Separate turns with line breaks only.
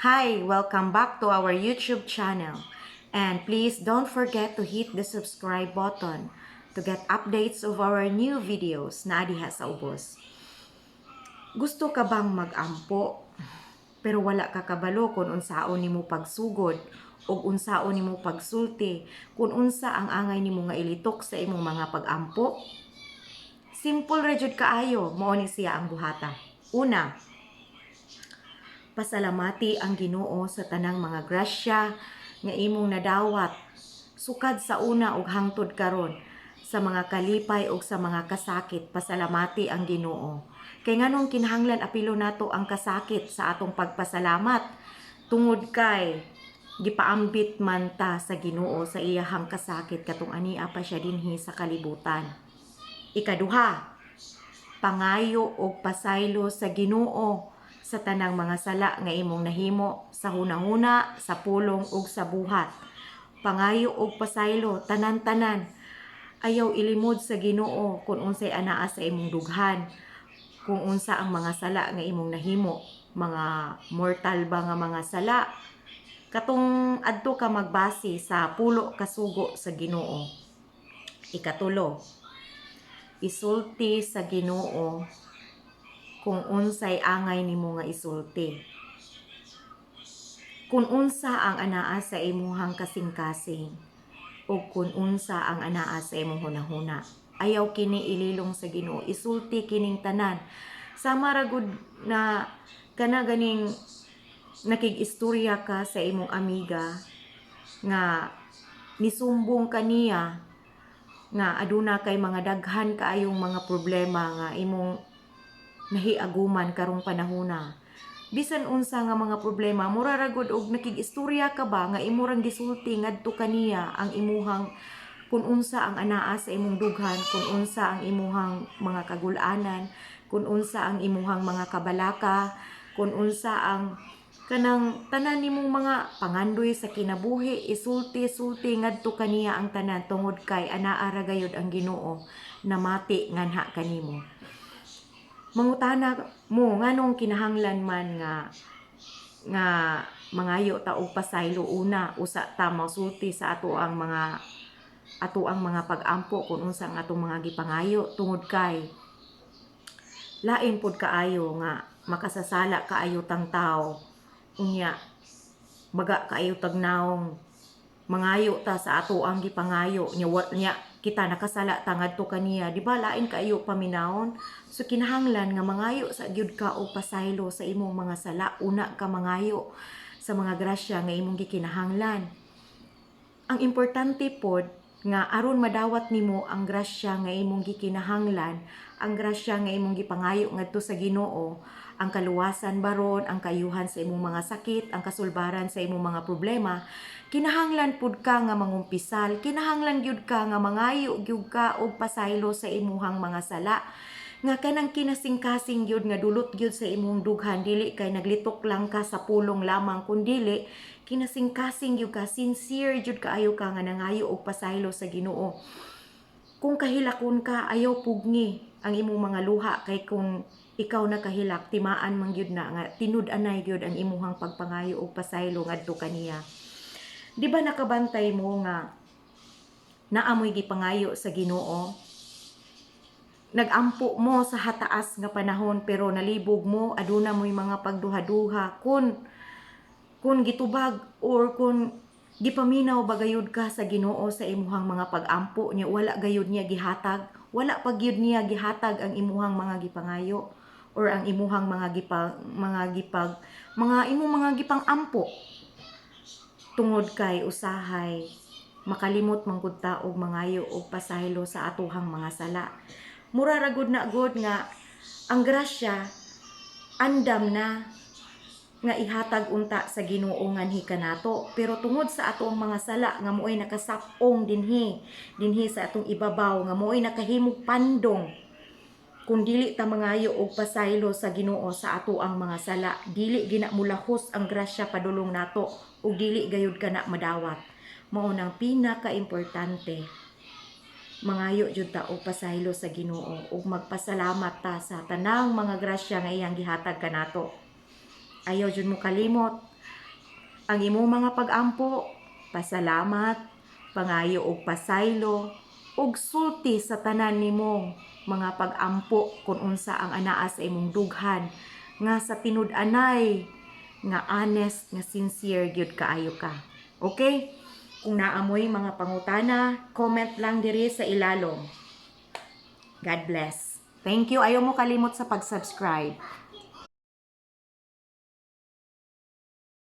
Hi, welcome back to our YouTube channel. And please don't forget to hit the subscribe button to get updates of our new videos na diha sa ubos. Gusto ka bang mag-ampo pero wala ka kabalo kung unsaon nimo pagsugod o unsaon nimo pagsulti, kung unsa ang angay nimo nga ilitok sa imong mga pag-ampo? Simple ra jud kaayo, mao ni siya ang buhata. Una, pasalamati ang Ginoo sa tanang mga grasya nga imong nadawat sukad sa una ug hangtod karon. Sa mga kalipay ug sa mga kasakit, pasalamati ang Ginoo. Kay nganong kinahanglan apilo nato ang kasakit sa atong pagpasalamat? Tungod kay gipaambit man ta sa Ginoo sa iyahang kasakit katong ania pa siya dinhi sa kalibutan. Ikaduha, pangayo og pasaylo sa Ginoo sa tanang mga sala nga imong nahimo sa hunahuna, sa pulong ug sa buhat. Pangayo og pasaylo tanan-tanan. Ayaw ilimod sa Ginoo kung unsay anaa sa imong dughan, kung unsa ang mga sala nga imong nahimo, mga mortal ba nga mga sala. Katong adto ka magbase sa pulo ka sugo sa Ginoo. Ikatulo, isulti sa Ginoo kung unsay angay nimo nga isulti. Kung unsa ang anaa sa imuhang kasing-kasing o kung unsa ang anaa sa imong hunahuna. Ayaw kini ililong sa Ginoo, isulti kining tanan. Sama ra gud na kana ganing nakig-istorya ka sa imong amiga nga nisumbong kaniya nga aduna kay mga daghan kaayong mga problema nga imong nahiaguman karong panahona. Bisan unsa nga mga problema, mura ra gud og nakig-istorya ka ba nga imo rang gisulti ngadto kaniya ang imuhang kung unsa ang anaa sa imong dughan, kung unsa ang imuhang mga kagulanan, kung unsa ang imuhang mga kabalaka, kung unsa ang kanang tanan nimong mga pangandoy sa kinabuhi, isulti sulti ngadto kaniya ang tanan tungod kay anaa ra gayud ang Ginoo namati nganha kanimo. Mangutana mo nganong kinahanglan man nga nga mangayo ta og pasaylo una usa ta mosulti sa ato ang mga pag-ampo kung unsa ang atong mga gipangayo? Tungod kay lain pud kaayo nga makasasala kaayo tang tao, unya baga kaayo tag naong, mangayo ta sa ato ang gipangayo nya, nya kita nakasala ta ngadto kaniya, di ba? Lain kaayo paminawon. So kinahanglan nga mangayo sa gyud ka og pasaylo sa imong mga sala una ka mangayo sa mga grasya nga imong gikinahanglan. Ang importante pod nga aron madawat nimo ang grasya nga imong gikinahanglan, ang grasya nga imong gipangayo ngadto sa Ginoo, ang kaluwasan baron, ang kayuhan sa imong mga sakit, ang kasulbaran sa imong mga problema, kinahanglan pud ka nga mangumpisal, kinahanglan gyud ka nga mangayo gyud ka og pasaylo sa imuhang mga sala nga kanang kinasingkasing gyud nga dulot gyud sa imong dughan, dili kay naglitok lang ka sa pulong lamang, kundili kinasingkasing gyud ka, sincere gyud kaayo ka nga nangayo og pasaylo sa Ginoo. Kung kahilakon ka, ayaw pugngi ang imong mga luha, kay kung ikaw nakahilak, timaan man gyud na nga tinud-anay gyud ang imuhang pagpangayo og pasaylo ngadto kaniya. Di ba nakabantay mo nga naamoy gipangayo sa Ginoo? Nagampo mo sa hataas nga panahon pero nalibog mo, aduna mo'y mga pagduha-duha kung gitubag or kung gipaminaw ba gayud ka sa Ginoo sa imuhang mga pag-ampo niya. Wala gayud niya gihatag, wala pa gyud niya gihatag ang imuhang mga gipangayo or ang imuhang mga gipang mga gipag mga imong mga gipang-ampo, tungod kay usahay makalimot man gud ta og mangayo og pasaylo sa atuhang mga sala. Mura ra gud na gud nga ang grasya andam na nga ihatag unta sa Ginoo nganhi kanato, pero tungod sa ato ang mga sala nga mo'y nakasap-ong dinhi dinhi sa atong ibabaw, nga mo'y nakahimog pandong, kung dili ta mangayo og pasaylo sa Ginoo sa ato ang mga sala, dili gina mulahos ang grasya padulong nato ug dili gayud kana madawat. Mao nang pinaka-importante, mangayo jud ta og pasaylo sa Ginoo ug magpasalamat ta sa tanang mga grasya nga iyang gihatag kanato. Ayaw jud mo kalimot. Ang imong mga pag-ampo, pasalamat, pangayo og pasaylo, ug sulti sa tanan nimong mga pag-ampo kung unsa ang anaa sa imong dughan nga sa tinud-anay nga honest nga sincere gyud kaayo ka. Okay? Kung naa moy mga pangutana, comment lang diri sa ilalom. God bless. Thank you. Ayaw mo kalimot sa pag-subscribe.